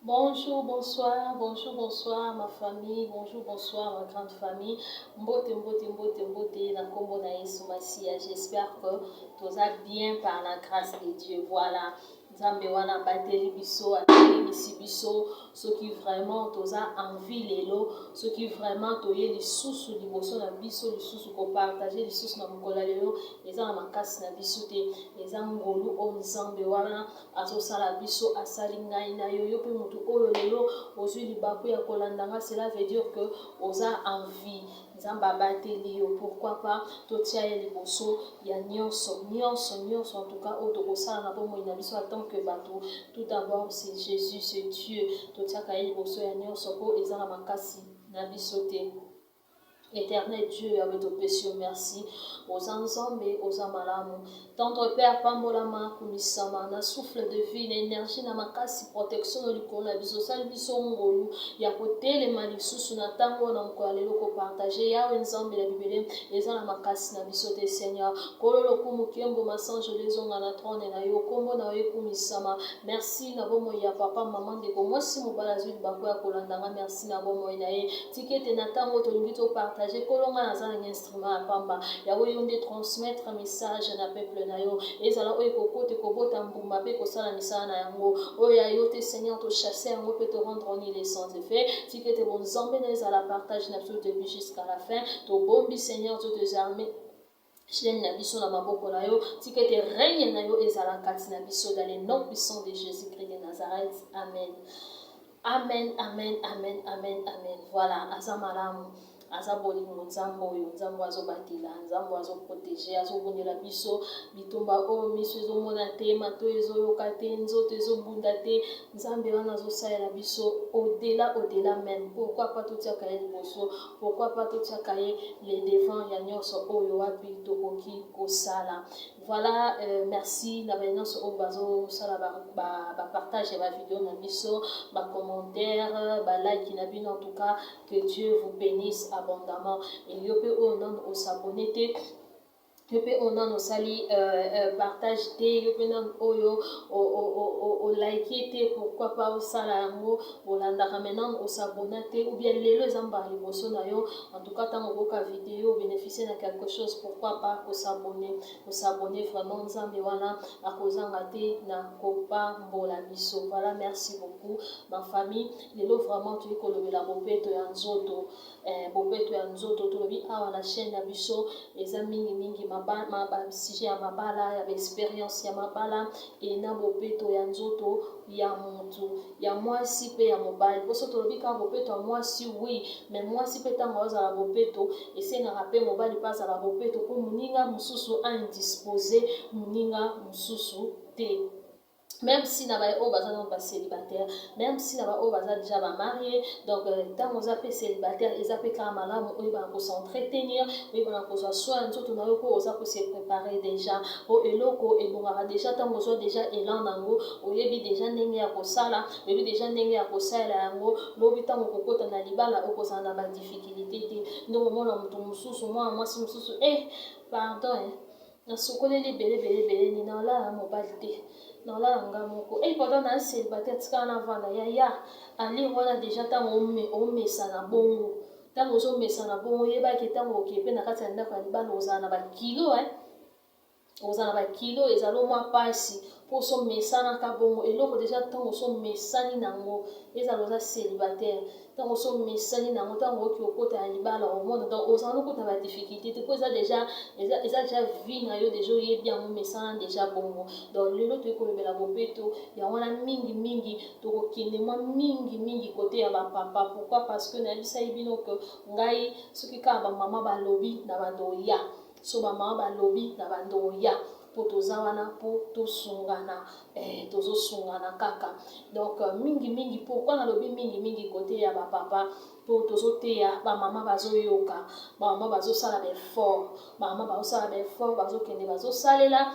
Bonjour, bonsoir, bonjour, bonsoir ma famille, bonjour, bonsoir ma grande famille. Mbote, mbote, mbote, mbote, na kombo na Yesu Masiya. J'espère que toza bien par la grâce de Dieu. Voilà. Nzambe wana abateli biso, atelemisi biso, soki vraiment toza en vie lelo, soki vraiment toye lisusu liboso na biso lisusu ko partager lisusu na mokolo ya lelo, eza na makasi na biso te, eza ngolu oyo Nzambe wana azosala biso, asali ngai na yo, yo pe mutu oyo lelo ozui libaku ya kolanda nga, cela veut dire que oza en vie, Nzambe abateli yo, pourquoi pas totia ye liboso ya nionso, nionso, nionso en tout cas oyo tokosala na bomoi na biso en tant que batu, tout d'abord c'est Jesus, c'est Dieu, totiaka ye liboso ya nionso po eza na makasi na biso te. Eternel Dieu Yahweh topesi yo merci oza Nzambe oza malamu tendre père pambolama kumisama na souffle de vie na energie na makasi protection no likolo na biso osali biso ngolu ya kotelema lisusu na ntango oyo na mokolo ya lelo kopartage Yahweh Nzambe na bibele eza na makasi na biso te Seigneur Nkolo lokumu nkembo masanjoli ezonga na trone na yo kombo na yo ekumisama merci na bomoi ya papa mama ndeko mwasi mobali azwi libaku ya kolanda nga merci na bomoi na ye Tika ete na tango oyo tolingi to partager, Nkolo ngai naza nanga instrument ya pamba, Yahweh yo nde transmettre message na peuple na yo, ezala oyo ekokota ekobota mbuma pe ekosala misala na yango, oyo ya yo te Seigneur to chasser yango pe to rendre nul et sans effet, tika ete bonzambe na yo ezala partage na biso du debut jusqu'à la fin, tobombi Seigneur Dieu des armees, chaine na biso na maboko na yo, tika ete règne na yo ezala kati na biso dans le nom puissant de Jésus-Christ de Nazareth. Amen. Amen, amen, amen, amen, amen. Voilà, aza malamu. Aza bolingo nzambe oyo, nzambe azobatela, nzambe azoprotege, azobundela biso bitumba oyo miso ezomona te, matoi ezoyoka te, nzoto ezobunda te. Nzambe wana azosalela biso au-delà, au-delà même. Pourquoi pas totiaka ye liboso? Pourquoi pas totiaka ye le devant ya nyonso oyo wapi tokoki kosala. Voilà, euh, merci na baye nyonso oyo bazosala ba, ba, ba partage ya ba video na biso, ba commentaire, ba like na bino en tout cas que Dieu vous bénisse abondamment. Et yo pe oyo nanu osabonne te, yo pe oyo nanu osali euh, euh, partage te, yo pe nanu oyo o like te, pourquoi pas osala yango, olandaka mais nanu osabonna te ou bien lelo eza mbala liboso na yo, en tout cas tango okoyoka video bénéficier na quelque chose, pourquoi pas kosabonner, kosabonner vraiment Nzambe wana akozanga te na kopambola biso. Voilà, merci beaucoup ma famille. Lelo vraiment toyi kolobela bopeto ya nzoto. Eh, bopeto ya nzoto tolobi awa na chaîne na biso eza mingi mingi ba sujet ya mabala ya ba experience ya mabala e na bopeto ya nzoto ya mutu ya mwasi pe ya mobali poso tolobi kaka bopeto ya mwasi oui mais mwasi pe ntango azala bopeto esengaka pe mobali pe azala bopeto po moninga mosusu a indispose moninga mosusu te même si na baye oyo baza nano ba célibataire même si na ba oyo baza déjà ba marié donc ntango oza mpe célibataire eza mpe kaka malamu oyebana kos'entretenir oyebana kozwa soin ya nzoto na yo mpo oza kose préparer déjà po eloko ebongaka déjà ntango ozwa déjà élan nango oyebi déjà ndenge ya kosala oyebi déjà ndenge ya kosalela yango lobi ntango okokota na libala okozala na badifficulté te ndenge omona moto mosusu mwana mwasi mosusu eh pardon eh. Nasukoleli ebele ebele ebele nini naolala na mobali te naolala nga moko eh pardon na célibataire tikala navanda yaya allure wana deja ntango omesana bongo ntango ozomesana bongo oyebaki ntango okee mpe na kati ya ndako ya libala ozala na bakilo eh ozala na bakilo ezali mwa mpasi mpo osomesanaka bongo eloko deja ntango osomesani nango ezala oza célibataire Tango osi omesani na yango, tango okoki kokota na libala omona donc ozala nokota ba difficulté te po eza dejà eza eza dejà vie na yo dejà oyebi yango omesana dejà bongo. Donc lelo toye kolobela bopeto yango wana mingi mingi tokokende mwa mingi mingi kote ya ba papa pourquoi parce que nayebisaki bino que ngai soki kaka ba mama balobi na banda oya so ba mama balobi na banda oya po toza wana po tosungana eh, tozosungana kaka donc mingi mingi pourquoi nalobi mingi mingi kote ya ba papa po tozoteya ba mama bazoyoka ba mama bazosala ba effort ba mama bazosala ba effort bazokende bazosalela.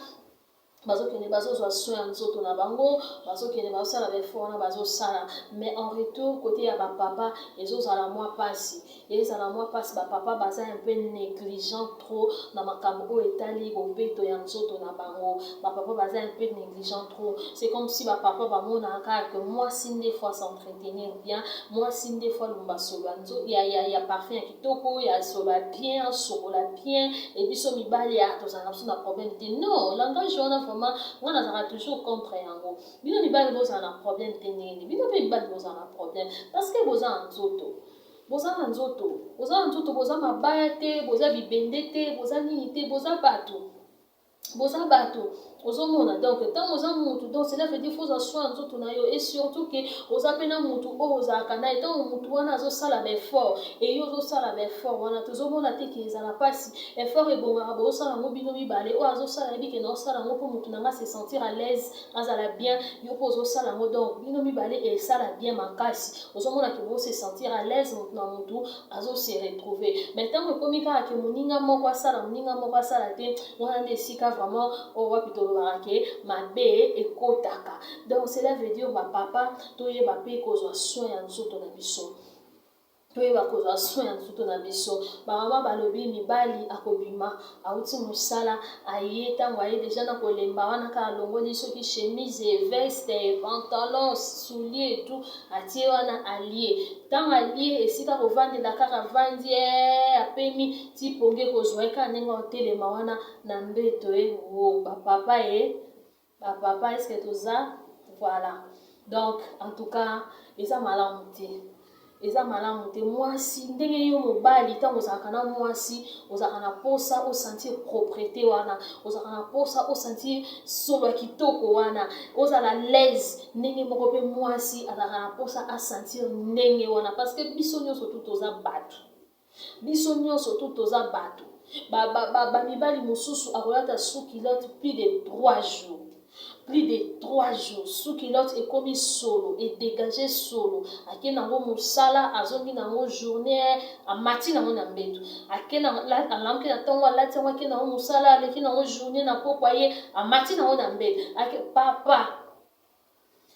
Bazokende, bazozwa soin ya nzoto na bango, bazokende, bazosala baeffort wana bazosala, mais en retour, côté ya bapapa ezozala mwa mpasi, ezala mwa mpasi. Bapapa baza un peu négligent trop na makambo oyo etali bopeto ya nzoto na bango. Bapapa baza un peu négligent trop. C'est comme si bapapa bamonaka kaka que mwasi nde faut s'entretenir bien, mwasi nde faut alumba solo ya parfum ya kitoko, ya solo ya bien, asokola bien, e biso mibali ya tozalaka biso na problème te. Non, langage wana vraiment, nga nazalaka toujours contre yango. Bino mibali bozala na problème te. Ndenge bino mpe mibali bozala na problème? Parce que boza na nzoto, boza na nzoto, boza na nzoto, boza mabaya te, boza bibende te, boza nini te, boza bato, boza bato. Ozomona? Donc ntango oza mutu, donc cela veut dire faut ozwa soin ya nzoto na yo, et surtout que oza mpe na mutu oyo ozalaka na ye. Ntango mutu wana azosala baeffort e yo ozosala baeffort wana, tozomona te ke ezala mpasi. Effort ebongaka bozosala yango bino mibale. Oyo azosala yebi ke naosala yango mpo mutu na nga se sentir à l'aise, azala bien. Yo mpo ozosala yango, donc bino mibale esala bien makasi. Ozomona ke bose sentir à l'aise, mutu na mutu azose retrouver. Mais ntango ekomi kaka ke moninga moko asala, moninga moko asala te, wana nde esika vraiment oyo wapi tolobaka ke mabe ekotaka. Donc cela veut dire, bapapa, toyeba mpe kozwa soin ya nzoto na biso, toyeba kozwa soin ya nzoto na biso. Bamama balobi mibali akobima, awuti mosala, aye. Ntango aye déjà na kolemba wana, kaka alongoli soki chemise, veste, pantalon, soulier et tout, atie wana, alie. Ntango alie, esika kovandela kaka avandi, apemi ti pongi ekozwa ye kaka ndenge otelema wana na mbeto. E wo bapapa, e bapapa, est-ce toza? Voilà. Donc en tout cas eza malamu te, eza malamu te. Mwasi, ndenge yo mobali, ntango ozalaka na mwasi, ozalaka na posa osentir propreté wana, ozalaka na posa osentir solo ya kitoko wana, ozala l'aise. Ndenge moko mpe mwasi azalaka na posa asentir ndenge wana, parce que biso nyonso tu toza bato, biso nyonso tu toza bato. Bamibali mosusu akolata sous-culotte plus de 3 jours, plus de 3 jours. Sous-culotte ekomi solo, edégage solo. Ake nango mosala, azongi nango journée, amati nango na mbeto. Ake, alamuki na ntongo, alati yango, ake nango mosala, aleki nango journée, na pokwa ye amati nango na mbeto. Ake papa.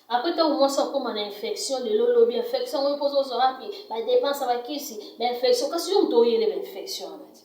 Après, ntango mwasi akóma na infection lelo, lobi infection oyo mpo ozozwa wapi? Badépense, bakisi, bainfection. Kasi yo moto oyele bainfection wana ti,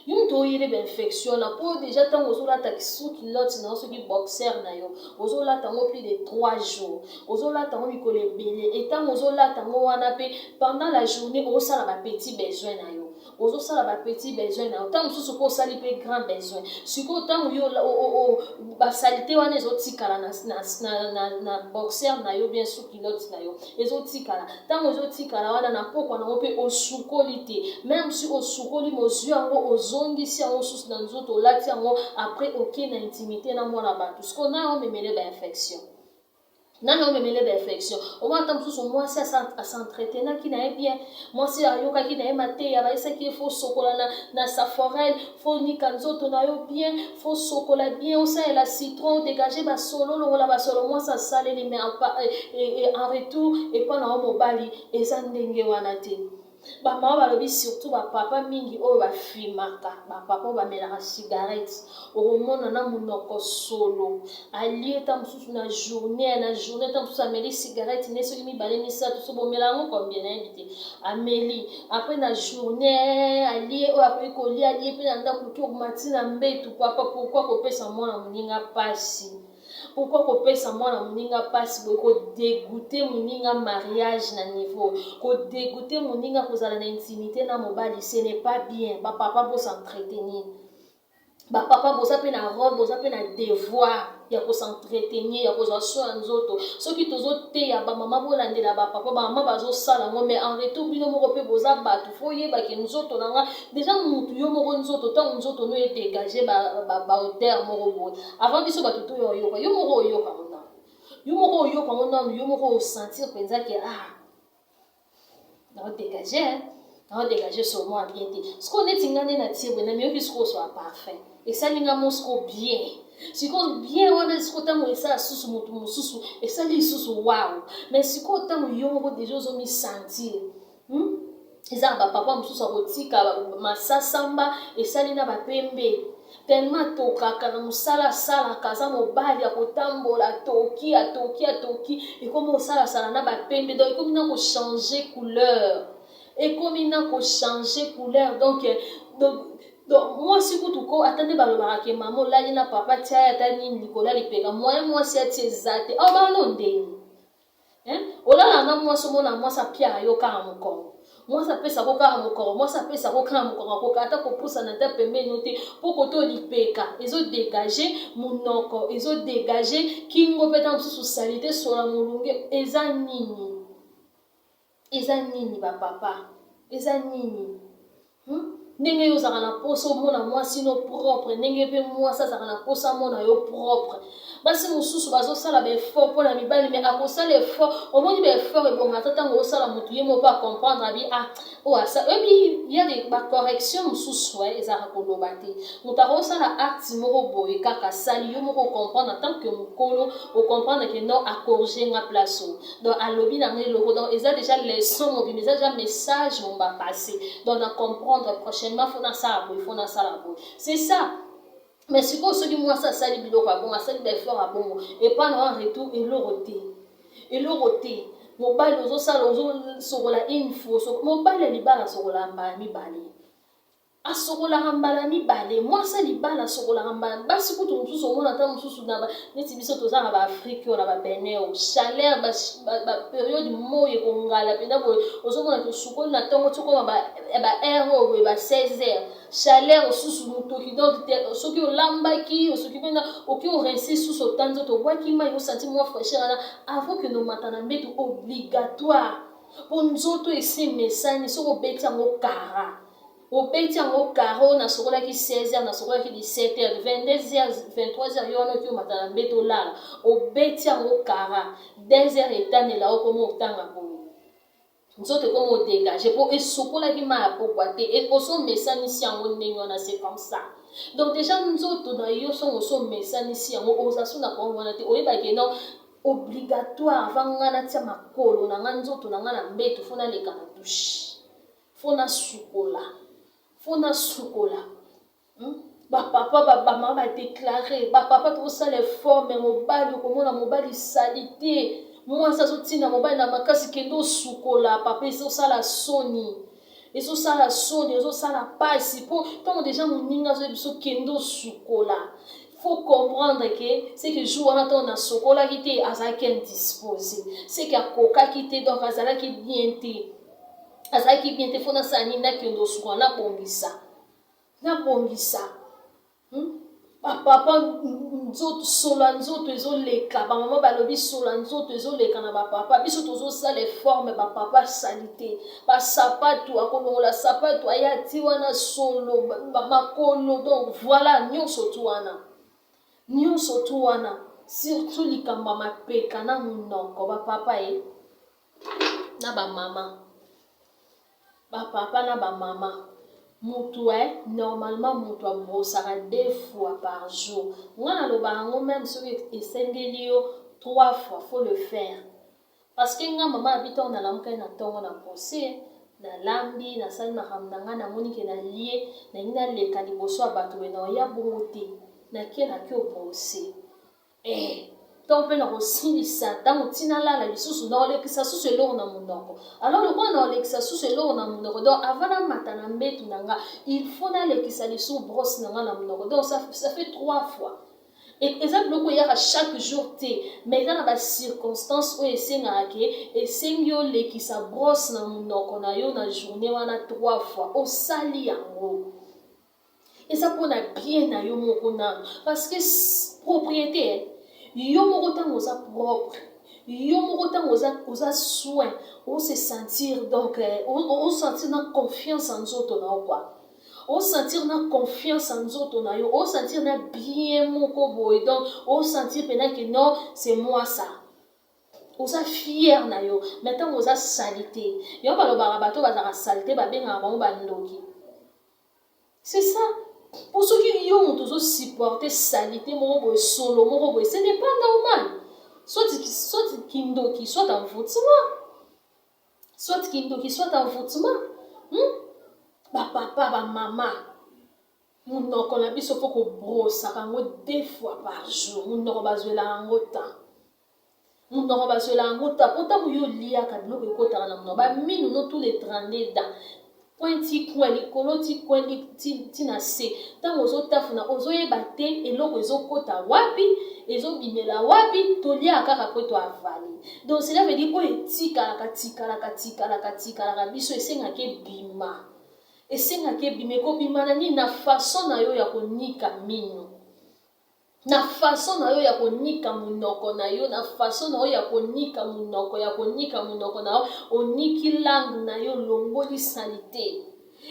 yo moto oyele bainfection na mpo déjà ntango ozolata sous-culotte na yo, soki boxer na yo, ozolata yango plus de 3 jours, ozolata yango mikolo ebele. E ntango ozolata yango wana mpe, pendant la journée ozosala bapetit besoin na yo, ozosala bapetit besoin na yo. Ntango mosusu mpo osali mpe grand besoin. Sikoyo ntango yo basaleté wana ezotikala na boxer na yo, bien sous-culotte na yo ezotikala. Ntango ezotikala wana, na pokwa nango mpe osukoli te. Même si osukoli, mozwi yango, ozongisi yango susu na nzoto, olati yango, après oke na intimité na mwana bato. Sikoyo na yo omemele bainfection, nani omemele bainfection? Omona ata mosusu mwasi as'entretenaki na ye bien, mwasi ayokaki na ye mateya, bayesaki ye faut sokola na Saforel, faut nika nzoto na yo bien, faut sokola bien, osalela citron, odégage basolo, olongola basolo. Mwasi asaleli, mais en retour epa na yo mobali eza ndenge wana te. Bamama balobi, surtout bapapa mingi oyo bafimaka, bapapa oyo bamelaka cigarette, okomona na monoko solo. Alie ta mosusu na journée, na journée ta mosusu ameli cigarette ne soki mibale, misato, so bomela yango combien, nayebi te. Ameli, après na journée alie oyo akoki kolia, alie mpe na ndako, ki okomati na mbetu. Papa, pourquoi kopesa mwana moninga mpasi? Pourquoi kopesa mwana moninga mpasi boye? Kodégoûter moninga mariage na niveau, kodégoûter moninga kozala na intimité na mobali, ce n'est pas bien. Bapapa, bos'entretenir. Bapapa, boza mpe na rôle, boza mpe na devoir ya kos'entretenir, ya kozwa soin ya nzoto. Soki tozoteya bamama, bolandela bapapa. Bamama bazosala yango, mais en retour bino moko mpe boza bato, faut oyebaki nzoto na nga déjà mutu, yo moko nzoto. Ntango nzoto no edégage baodeur moko boye, avant biso bato toyo oyoka, yo moko oyoka ngo nano, yo moko oyoka ngo nano, yo moko osentir mpenza ke ah, naodégage, naodégage seulement ya bien te. Sikoyo neti nga nde natie boye, namiyoki sikoyo so ya parfum esali nga mo sikoyo bien. Sikoyo bien wana, sikoyo ntango esala susu motu mosusu, esali lisusu waw. Mais sikoyo ntango yo moko déjà ozomisentir, Eza na bapapa mosusu akotika masasamba esali na bapembe. Tellement atokaka na mosala asalaka, aza mobali ya kotambola, atoki, atoki, atoki, ekomi kosalasala na bapembe, donc ekomi na kochanger couleur, ekomi na kochanger couleur. Donc mwasi kutu ko ata nde balobaka ke mama olali na papa, tia ye ata nini likolo ya lipeka, moyen mwasi atie eza te. Awa bana ndenge olala na mwasi, omona mwasi apiaka yo kaka mokongo, mwasi apesako kaka mokongo, mwasi apesako kaka mokongo, akoka ata kopusana ata pembeni te, mpo koto lipeka ezodégage, monoko ezodégage, kingo mpe ta mosusu saleté, sola molunge. Eza nini? Eza nini, bapapa? Eza nini, Ndenge yo ozalaka na mposa omona mwasi no propre, ndenge mpe mwasi azalaka na mposa amona yo propre. Basi mosusu bazosala baeffort mpona mibali, mais akosala effort, omoni baeffort ebonga ata ntango osala motu ye moko acomprendre abi ah oyo asa oyebi ya de bacorrection mosusu ezalaka koloba te. Moto akosala acte moko boye kaka asali, yo moko ocomprendre en tant que mokolo, ocomprendre ke non, acorrige nga place oyo, donc alobi na ngai eloko, donc eza déjà leçon mobimba, eza déjà message momba passé, donc na comprendre prochainement faut nasala boye, faut nasala boye, c'est ça. Mais sikoyo soki mwasi asali biloko ya bongo, asali baeffort ya bongo, epa na en retour eloko te, eloko te. Mobali ozosala, ozosokola une fois. Mobali ya libala asokola mbala mibale, asokolaka mbala mibale. Mwasi ya libala asokolaka mbala. Basi kutu mosusu omona ata mosusu na neti biso toza na baAfrique oyo, na baBenin oyo, chaleur, bapériode moi ekongala mpenza boye, ozomona tosukoli na ntongo ti okoma baheure oyo boye, ba 16 heures, chaleur osusu motoki. Donc soki olambaki, osoki mpena oki orincer susu, ota nzoto, obwaki mai, osanti mwa fraîcheur wana avant que nomata na mbeto, obligatoire, mpo nzoto esi emesani. Soki obeti yango kara, obeti yango karo, nasokolaki 16 heures, nasokolaki 17 heures, 22 heures, 23 heures, yo wana oki omata na mbeto, olala, obeti yango kara, 2 heures etanela, okoma otanga boye, nzoto ekoma odégage mpo esokolaki mai ya pokwa te, osomesanisi yango ndenge wana, c'est comme ça. Donc déjà nzoto na yo songo osomesanisi yango, oza so na kongo wana te, oyebaki non, obligatoire avant nga natia makolo na nga, nzoto na nga na mbeto, faut naleka na douche, faut nasukola, faut nasukola, Bapapa, bamama badéclare, bapapa tokosala effort, mais mobali, okomona mobali sali te, mwasi azotinda mobali na makasi, kende osukola papa. Ezosala soni, ezosala soni, ezosala pasi, mpo ntango déjà moninga azoyebi biso kende osukola, faut comprendre que c'est que jour wana ntango nasokolaki te, azalaki indisposé, c'est que akokaki te, donc azalaki bien te, azalaki bien te. Faut nasala nini? Nakende osukola, nabongisa, nabongisa, Bapapa, nzoto, solo ya nzoto ezoleka. Bamama balobi solo ya nzoto ezoleka na bapapa. Biso tozosala effort, mais bapapa asali te. Basapatu, akolongola sapatu, aya ti wana solo makolo, donc voilà, nyonso tu wana, nyonso tu wana, surtout likambo ya mapeka na monoko. Bapapa ye na bamama, bapapa na bamama, mutu normalement mutu abrosaka deux fois par jour. Nga nalobaka yango, même soki esengeli yo trois fois, faut le faire, parce que nga mama abi, ntango nalamukai na ntongo, na brosser, nalambi, nasali makambo na ngai, namoni ke nalie, nalingi naleka liboso ya bato boye, na oya bongo te, nake nake obrosser. Ntango mpe na kosilisa, ntango ntina lala lisusu, naolekisa susu eloko na monoko. Alors lokola naolekisa susu eloko na monoko, donc avant namata na mbetu na nga, il faut nalekisa lisusu brosse na nga na monoko. Donc ça fait trois fois. Eza biloko eyaka chaque jour te, mais eza na bacirconstance oyo esengaka ke esengi olekisa brosse na monoko na yo na journée wana trois fois. Osali yango, eza mpona bien na yo moko nano, parce que propriété yo moko, ntango oza propre, yo moko ntango oza soin, ose sentir, donc osentir na confiance ya nzoto na yo quoi, osentir na confiance ya nzoto na yo, osentir na bien moko boye, donc osentir mpena ke non, c'est moi ça, oza fier na yo. Mais ntango oza sali te, yo balobaka bato bazalaka sali te, babengaka bango bandoki, c'est ça. Po soki yo moto ozosupporte saleté moko boye, solo moko boye, ce n'est pas normal. Soit kindoki, soit envoûtement, soit kindoki, soit envoûtement, Bapapa, bamama. Munoko na biso faut ko brossaka yango deux fois par jour. Munoko bazwelaka yango temps. Munoko bazwelaka yango temps po ntango yo oliaka biloko ekotaka na munoko ba minu no tous les 32 dents coin ti coin likolo ti coin ti, ti na se ntango ozotafuna ozoyeba te eloko ezokota wapi ezobimela wapi toliaka kaka po to avale donc cela veut dire oyo etikalaka tikalaka tikalaka tikalaka biso esengaka ebima Esengaka ebima, ekobima na nini? Na façon na yo ya konika minu, na façon na yo ya konika monoko na yo, na façon na yo ya konika monoko, ya konika monoko na yo, oniki langue na yo, olongoli salite.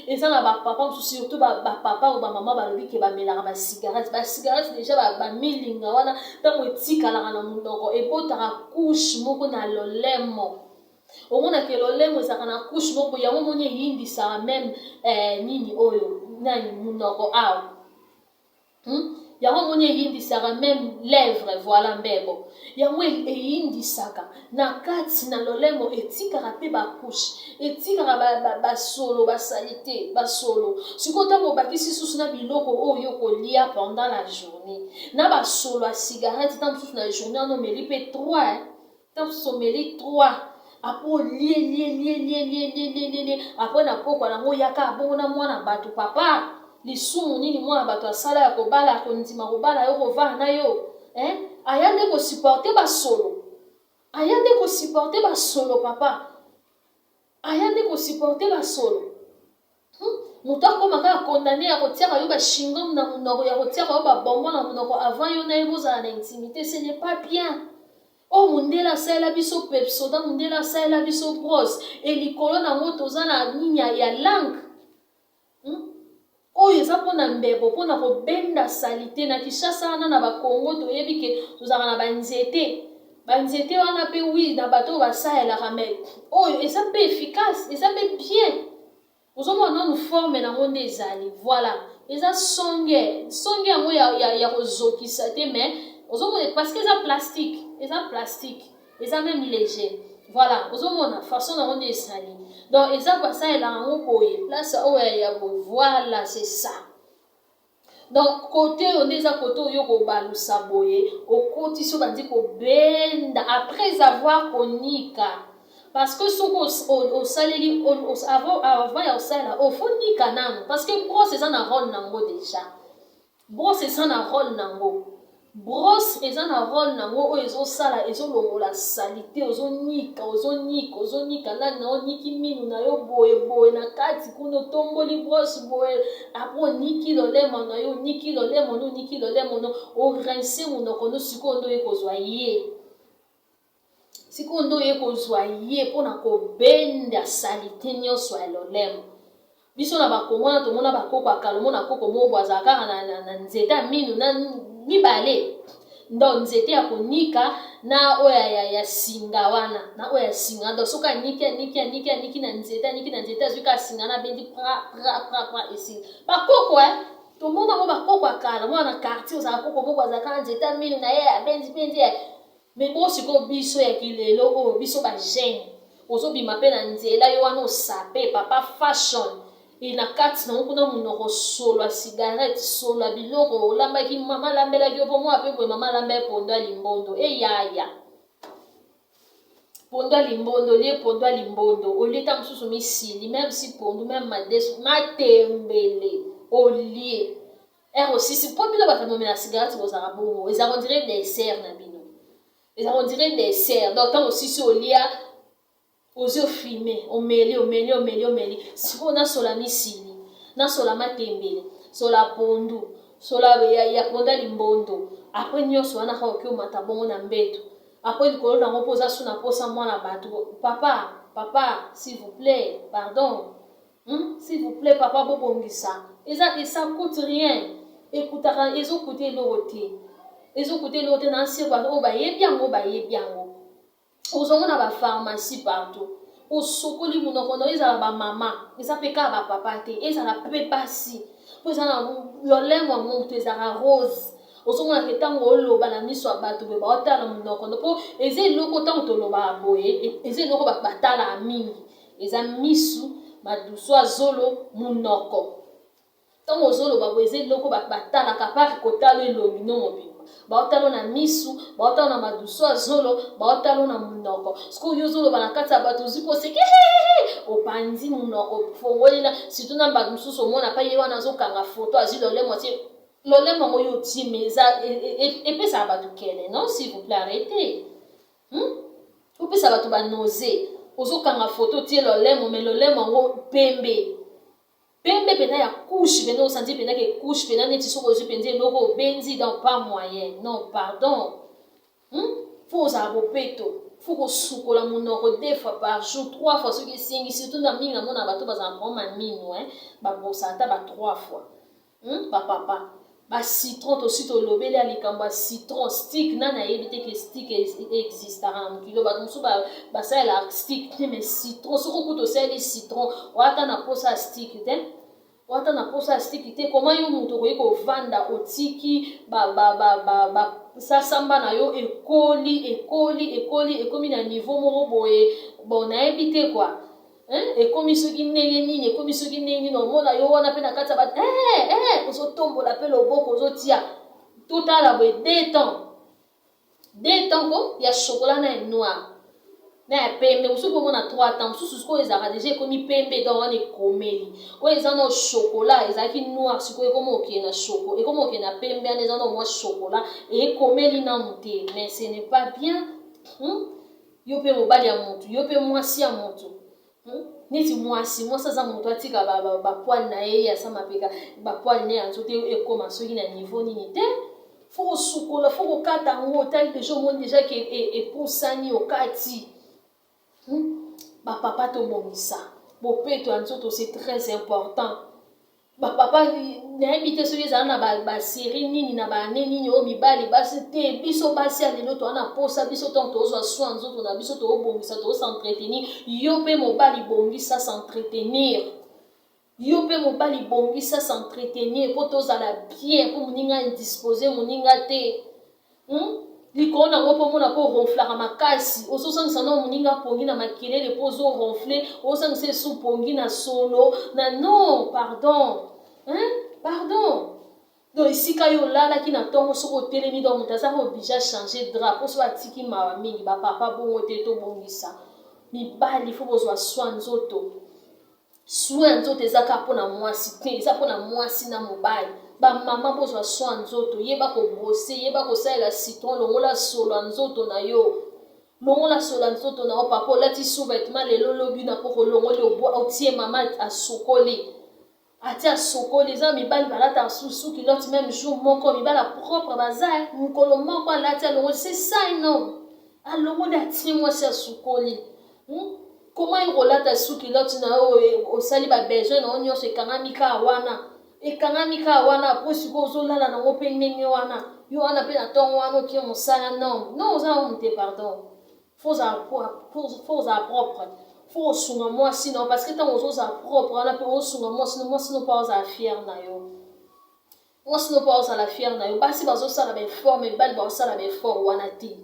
Eza na ba papa mosusu surtout ba, ba papa oyo ba mama balobi ke bamelaka ba cigarette, ba cigarette deja ba, ba milinga wana ntango etikalaka na monoko ebotaka couche moko na lolemo. Omona ke lolemo ezalaka na couche moko boye yango omoni eyindisaka meme eh, nini oyo nani munoko awa hmm? Yango omoni eyindisaka meme lèvre voilà mbebo yango eyindisaka na kati na lolemo etikaka mpe bacouche etikaka basolo ba, ba basalite basolo sikoyo ntango obakisi susu na biloko oyo okolia pendant la journée na basolo ya cigarette ntango mosusu na journée wana omeli mpe 3 eh? Tango mosusu omeli 3 apres olie lie lie lie lie lie lie lie lie apres na pokwa nango oyaka bongo na mwana bato papa lisumu nini mwana bato asala ya kobala ya kondima kobala yo kovanda na yo eh? Aya nde kosupporte basolo aya nde kosupporte basolo papa aya nde kosupporte basolo. Moto akoma kaka condamne ya kotiaka yo ba chingom na monoko, ya kotiaka yo ba bonbon na monoko avant yo na ye bozala na intimite, ce n'est pas bien. Oyo mundele asalela biso pepsoda, mundele asalela biso brosse, et likolo na yango toza na nini ya langue. Oyo eza pona mbebo, pona kobenda salite. Na Kinshasa wana na ba Congo toyebi ke tozalaka na ba nzete. Ba nzete wana pe oui na bato oyo basalelaka mais oyo eza pe efficace, eza pe bien. Ozomona nanu forme nango nde ezali. Voilà. Eza songe, songe yango ya, ya, ya kozokisa te mais ozomona parce que eza plastique, eza plastique. Eza meme leger. Voilà, ozomona façon nango nde ezali. Donc eza basalelaka yango boye, place oyo ya, ya boye. Voilà, c'est ça. Donc côté oyo nde eza côté oyo kobalusa boye, okotisi obandi kobenda après avoir konika. Parce que soki osaleli avant, avant ya kosalela oyo faut nika nanu parce que brosse eza na rôle nango déjà. Brosse eza na role nango. Brosse eza na role nango oyo ezosala ezolongola salite ozonika ozonika ozonika nani na oniki minu na yo boye boye na kati kuna otomboli brosse boye apres oniki lolemo na yo oniki lolemo no oniki lolemo no orinse monoko no sikoyo nde oye kozwa ye sikoyo nde oye kozwa ye mpo na kobenda salite nyonso ya lolemo. Biso na bakongo wana tomona bakoko ya kala, omona koko moko boye azala kaka na, na, na nzete ya minu na mibale ndo nzete ya konika na oyo ya, ya, ya singa wana na oyo ya singa donc soki aniki aniki aniki aniki na nzete aniki na nzete azwi kaka singa na abendi pra pra pra pra esili bakoko eh tomona yango bakoko ya kala mwana na quartier ozala koko moko azalaka na nzete ya minu na ye abendi bendi eh. Mais bo sikoyo biso ya kilelo oyo biso ba jeune ozo bima pe na nzela yo wana osape papa fashion et na kati nango kuna munoko solo ya cigarette solo ya biloko olambaki mama alambelaki yo po mwa pe boye mama alamba ye pondu ya limbondo e yaya pondu ya limbondo olie pondu ya limbondo olie ta mosusu misili meme si pondu meme madesu matembele olie Heure osisi po bino bato bomela cigarette bozalaka bongo ezalaka on dirait dessert na bino ezalaka on dirait dessert donc ntango osisi olia ozi ofime omeli omeli omeli omeli sikoyo nasola misili nasola matembele sola pondu sola ya, ya ponda limbondo apres nyonso wana kaka oki omata bongo na mbeto apres likolo na yango mpo oza su na mposa mwana bato papa papa s'il vous plaît pardon Hum s'il vous plait papa bobongisa eza ça coute rien ekutaka ezokuta eloko te ezokuta eloko te na nsir bato oyo bayebi yango bayebi yango ozomona ba pharmacie partout osokoli monoko na yo ezala bamama eza mpe kaka bapapa te ezala mpe basi mpo eza na lolemo ya moto ezalaka rose ozomona ke ntango oloba na miso ya bato boye baotala na monoko mpo eza eloko ntango tolobaka boye eza eloko bato batalaka mingi Eza misu, madusu ya zolo, munoko. Ntango ozoloba boye, eza eloko bato batalaka par kotala elongi no mobimba. Baotala na misu, baotala na madusu ya zolo, baotala na monoko. Sikoyo yo ozoloba na kati ya bato, ozwi koseke, opanzi monoko, ofongoli na surtout na bato mosusu, omona pa ye wana azokanga foto, azwi lolemo, atie lolemo yango, yo otie, mais eza epesaka bato kele. Non, s'il vous plaît, arrêtez. Opesa bato banausées. Ozokanga foto, otie lolemo, mais lolemo yango pembe pembe mpenza ya couche mpenza, osanti mpenza ke couche mpenza, neti soki ozwi mpenza eloko obenzi. Donc pas moyen, non, pardon. Faut ozala bopeto, faut kosukola monoko deux fois par jour, trois fois soki esengi. Surtout na mingi namona bato bazala problème ya mino, babrosa ata ba trois fois. Bapapa, bacitron, tosi tolobeli ya likambo ya citron stick. Nani ayebi te ke stick existaka na mokili? Bato mosusu basalelaka stick te, mais citron, soki okuta osaleli citron, oata na posa ya stick te, oata na posa ya stick te. Koma yo moto okoki kovanda, otiki sasamba na yo ekoli, ekoli, ekoli, ekomi na niveau moko boye, bon, nayebi te kua ekomi soki ndenge nini, ekomi soki ndenge nini. Omona yo wana mpe na kati ya bato, ozotombola mpe loboko, ozotia, totala boye, deux temps, deux temps ko ya chocolat na ya noir na ya pembe. Mosusu omona trois temps, mosusu sikoyo ezalaka déjà ekomi pembe, donc wana ekomeli. Oyo eza na chocolat, ezalaki noir, sikoyo ekomi okende na choco, ekomi okende na pembe. Wana eza na mwa chocolat, ekomeli nanu te, mais ce n'est pas bien. Yo mpe mobali ya motu, yo mpe mwasi ya motu. Neti mwasi, mwasi aza moto atika bapoils na ye ya sa mapeka, bapoils na ye ya nzoto ekóma soki na niveau nini te. Faut kosukola, faut kokata yango. Otali déjà, omoni déjà ke epusani, okati. Bapapa, tobongisa bopeto ya nzoto, c'est très important. Bapapa, nayebi te soki ezala na basérie nini, na baane nini oyo, mibali, basi te. Biso basi ya lelo toza na posa, biso ntango tozwa soin nzoto na biso, tobongisa, tozos'entretenir. Yo mpe mobali, bongisa, s'entretenir. Yo mpe mobali, bongisa, s'entretenir, mpo tozala bien, mpo moninga indispose moninga te. Likolo nango mpo omona mpo ronflaka makasi, ozosangisa na moninga pongi na makelele, mpo ozoronfle, ozosangisa esu pongi na solo na. Non, pardon, hein? Pardon. Donc esika yo olalaki na ntongo, soki otelemi, donc moto aza obligé achanger drap, mpo so atiki mawa mingi. Bapapa, bongo te, tobongisa. Mibali, faut bozwa soin nzoto. Soin ya nzoto eza kaka mpona mwasi te, eza mpona mwasi na mobali. Bamama, bozwa soin ya nzoto. Yeba kobrosser, yeba kosalela citron, longola solo ya nzoto na yo, longola solo ya nzoto na yo. Papa, olati sous-vêtement lelo, lobi na poko olongoli, otie, mama asokoli, atie, asokoli. Eza mibali balataka sous-culotte même jour moko. Mibali propre baza, mokolo moko alati, alongoli. C'est ça un homme. Alongoli, atie, mwasi asukoli. Koma yo kolata sous-culotte na yo, osali babesoin na yo nyonso, ekangami kaka wana, ekangami kaka wana. Po sikoyo ozolala nango mpe ndenge wana, yo wana mpe na ntongo wana okie mosala. Non, non, oza homme te, pardon. Faut ozala propre, faut osunga mwasi na yo, parce que ntango ozozala propre wana mpe osunga mwasi no, mwasi no mpo ozala fier na yo, mwasi no mpo ozala fier na yo. Basi bazosala baeffort, mibali bazosala baeffort wana te.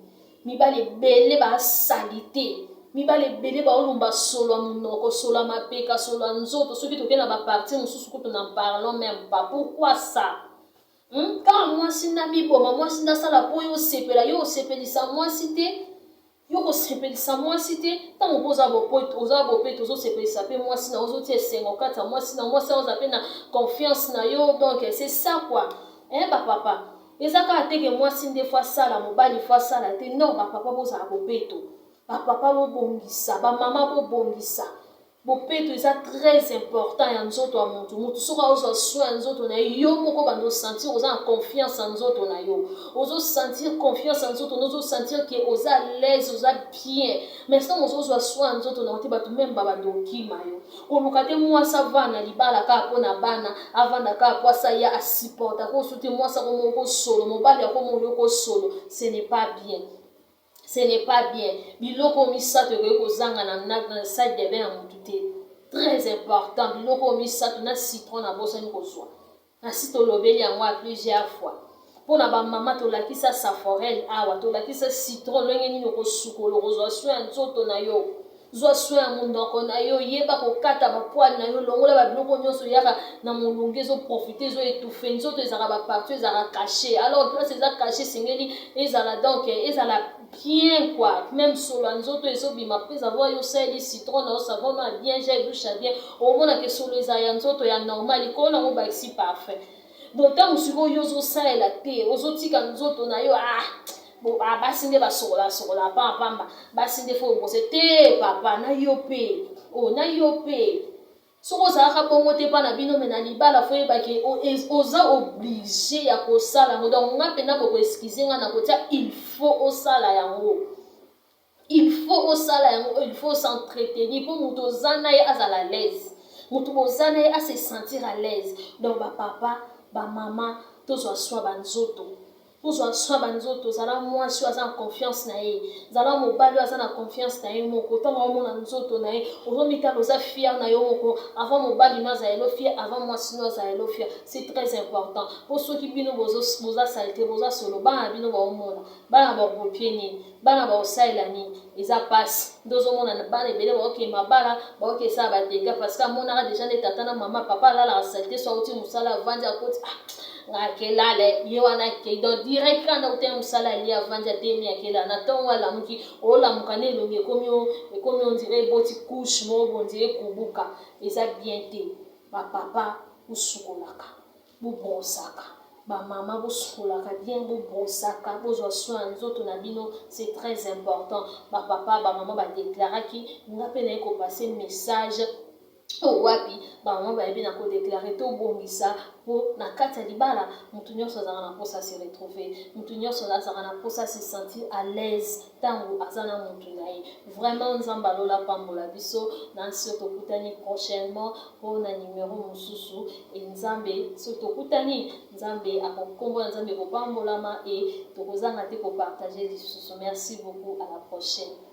Mibali ebele basali te, mibali ebele baolumba solo ya monoko, solo ya mapeka, solo ya nzoto. Soki tokei na baparties mosusu kutu, n'en parlons même pas. Pourquoi ça? Kaka mwasi nda miboma, mwasi nde asala mpo yo osepela. Yo osepelisa mwasi te, yo kosepelisa mwasi te. Ntango mpo oza bopeto, ozosepelisa mpe mwasi na, ozotia esengo kati ya mwasi na mwasi, oza mpe na confiance na yo. Donc c'est ça quoi, hein? Bapapa, eza kaka te ke mwasi nde faut asala, mobali faut asala te. Non, bapapa, bozala bopeto. Bapapa, bobongisa. Bamama, bobongisa. Bopeto eza très important ya nzoto ya motu. Motu soki azwa soin ya nzoto na ye, yo moko bando osentir oza na confiance ya nzoto na yo, ozosentir confiance ya nzoto na, ozosentir ke oza à l'aise, oza bien. Mais ntango ozozwa soin ya nzoto na yo te, bato même babando okima yo. Koluka te mwasi avanda na libala kaka mpo na bana, avanda kaka po asa ya asupporta kosu te. Mwasi akomoko kosolo, mobali akomoko yo kosolo, ce n'est pas bien, ce n'est pas bien. Biloko misato ekoki kozanga na salle de bain ya motu te, très important. Biloko misato na citron nabosani kozwa, nasi tolobeli yango ya plusieurs fois. Mpona bamama, tolakisa saforel awa, tolakisa citron, ndenge nini okosukola, okozwa soin ya nzoto na yo. Zwa soin ya monoko na yo, yeba kokata ba poils na yo, longola ba biloko nyonso eyaka na molunge ezo profiter, ezo étouffer nzoto. Ezalaka ba parties ezalaka caché, alors place eza caché esengeli ezala, donc ezala bien quoi. Même solo ya nzoto ezobima après avoir yo osaleli citron na yo, savon na bien, gel douche ya bien, omonaka solo ezala ya nzoto ya normal, likolo nango bakisi parfum. Donc ntango sikoyo yo ozosalela te, ozotika nzoto na yo, ah bo, ah, basi nde basokola sokola pamba, basi nde faut obose te. Papa na yo mpe, o na yo mpe, soki ozalaka bongo te mpa na bino, mais na libala faut oyebake oza obligé ya kosala yango. Donc nga mpena bokoexcuser nga na kotia, il faut osala yango, il faut osala yango, il faut s'entretenir mpo moto oza na ye azala à l'aise, moto boza na ye ase sentir à l'aise. Donc bapapa, bamama, tozwa soin banzoto, tozwa soin banzoto. Zala mwasi oyo aza na confiance na ye, zala mobali oyo aza na confiance na ye moko. Ntango omona nzoto na ye, ozomitala, oza fier na yo moko avant mobali no azala elo fier, avant mwasi no azala elo fier. C'est très important, mpo soki bino boza saleté, boza solo, bana bino baomona, bana bakopier nini, bana bakosalela nini? Eza mpasi nde ozomona bana ebele baokende mabala, baoke esala badégâts, parce que amonaka déjà nde tata na mama, papa alalaka saleté. So auti mosala, avandi, akoti, ah, akelala ye wana akei. Donc direct kanda utaya mosala, ali, avandi, atemi, akelala. Na ntongo alamuki, olamuka na elongi ekomi on dirait eboti couche moko, on dirait kubuka. Eza bien te. Bapapa, bosukolaka, bobrosaka. Bamama, bosukolaka bien, bobrosaka, bozwa soin ya nzoto na bino, c'est très important. Bapapa, bamama badéclaraki, nga mpe naye kopasser message oyo wapi bamama bayebi na kodéclarer. Tobongisa, mpo na kati ya libala motu nyonso azalaka na mposa se retrouver, motu nyonso azalaka na mposa se sentir à l'aise ntango aza na motu na ye. Vraiment, Nzambe alola pambola biso na nsi. Tokutani prochainement mpona numero mosusu. E Nzambe, soki tokutani, Nzambe akokombo na Nzambe ekopambolama e tokozanga te kopartager lisusu. Merci beaucoup, à la prochaine.